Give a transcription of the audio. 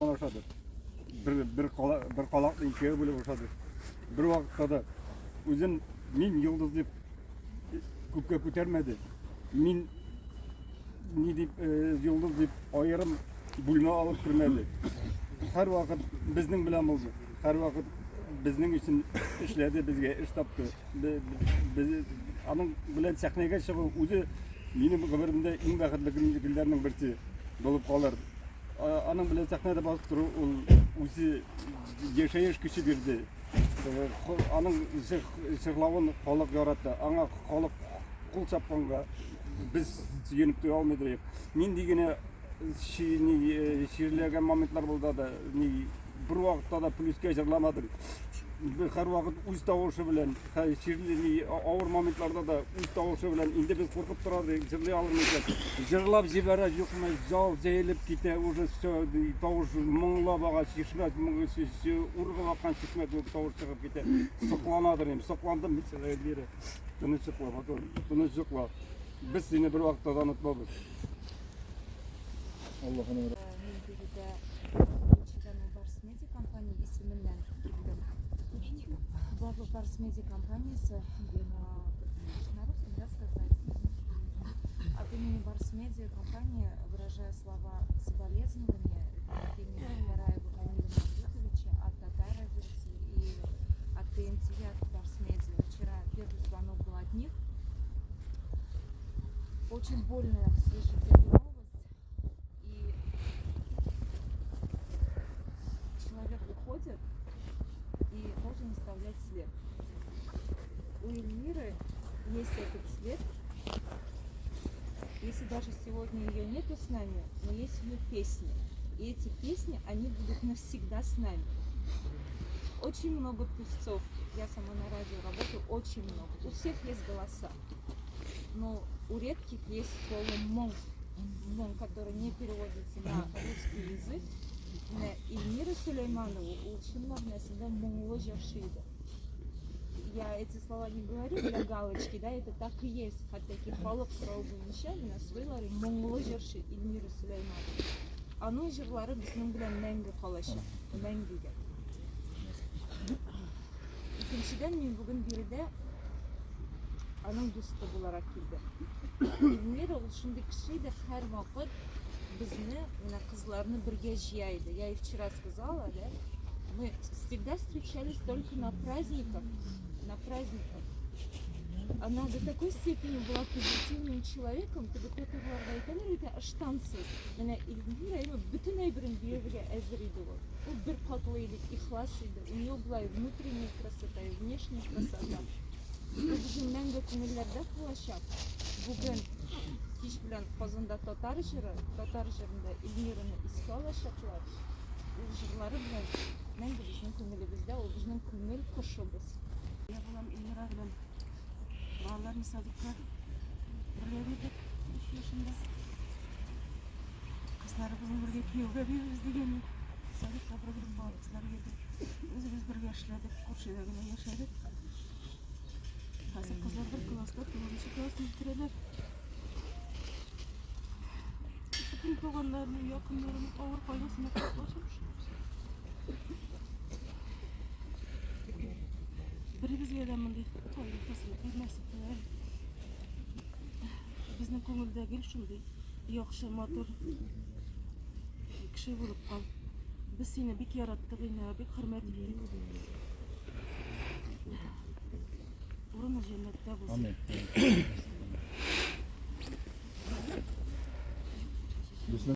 Ошады. Бер, бер, кала, бер калакны икегә бүлеп ошады. Бер вакытта да үзен мин йолдыз дип күккә күтәрмәде. Мин ни дип э, йолдыз дип аерым бүлмә алып кермәде. Һәрвакыт безнең белән булды. Һәрвакыт безнең өчен эшләде, безгә эш тапты. Без, аның белән сәхнәгә чыгу үзе минем гомеремдә иң бәхетле көннәрнең берсе булып калыр. Аның белән сәхнәдә басып тору ул үзе яшәеш көче бирде. Аның җырлавын халык яратты. Аңа халык кул чапканга без сөенеп туя алмый идек. Нинди генә чирләгән моментлар булды да, ни бер вакытта да плюскә җырламадым. Һәрвакыт үз тавышы белән, чирле ни авыр моментларда да үз тавышы белән инде без куркып торабыз, җырлый алырмы икән. Җырлап җибәрә, юкмы, зал җәелеп китә, уже все, тавыш моңлап ага, чишмә, ургып аккан чишмә кебек тавыш чыгып китә. Сокланадыр инде, сокландым мин сиңа, Эльвира. Тыныч йокла, матур, тыныч йокла. Без сине бер вакытта да онытмабыз. Аллаһының Мин биредә беренчедән ул Барс Медиа компания исеменнән килдем. Барлык Барс Медиа компаниясе на русском, да, сказать? От имени Барс Медиа компании выражаю слова соболезнования от имени Гараева Камиля Мавлютовича, от Татар Радиосы и от ТНТ, от Барс Медиа. Вчера первый звонок был от них. Очень больно слышать эту новость. И человек уходит и должен оставлять след. У Эльмиры есть этот след. Если даже сегодня ее нету с нами, но есть ее песни. И эти песни, они будут навсегда с нами. Очень много певцов, я сама на радио работаю, очень много. У всех есть голоса, но у редких есть слово «моң», «моң», который не переводится на русский язык. Менә Эльмира Сөләйманова ул чын мәгънәсендә моңлы җырчы иде. Я эти слова не говорю для галочки, да, это так и есть. Хәтта ки халык сорау буенча менә сорыйлар, моңлы җырчы Эльмира Сөләйманова. Аның җырлары безнең белән мәңге калачак, мәңгегә. Икенчедән, мин бүген биредә аның дусты буларак килдем. Эльмира ул шундый кеше иде, һәрвакыт безне, менә кызларны бергә җыя иде. Я и вчера сказала, да, мы всегда встречались только на праздниках, на праздниках. Она до такой степени была позитивным человеком, теге татарларда әйтәләр бит, ыштансыз. Менә Эльмира әйме бөтен әйберен бирергә әзер иде ул. Ул бер катлы иде, ихлас иде. У нее была и внутренняя красота, и внешняя красота. Ул безнең мәңге күңелләрдә калачак. Бүген кич белән Казанда татар җыры, татар җырында Эльмираны искә алачаклар. Ул җырлары белән мәңге безнең күңелебездә, ул безнең күңел кошыбыз. Я балам Эльмира белән балаларны садикка бергә бирдек, 3 яшендә. Кызларыбызны бергә кияүгә бирербез дигән идек. Садикка бер группа кызлар йөрде. Үзебез бергә эшләдек, күршедә генә яшәдек. Хәзер кызлар бер класста, тугызынчы классны бетерәләр. Бөтен туганнарның, якыннарының авыр кайгысына катнашам. Беребезгә дә мондый кайгы хәсрәт бирмәсен Ходай. Безнең күңелдә гел шундый яхшы, матур кеше булып кал. Без сине бик яраттык, инә, бик хөрмәт иттек. Урыны җәннәттә булсын. Амин.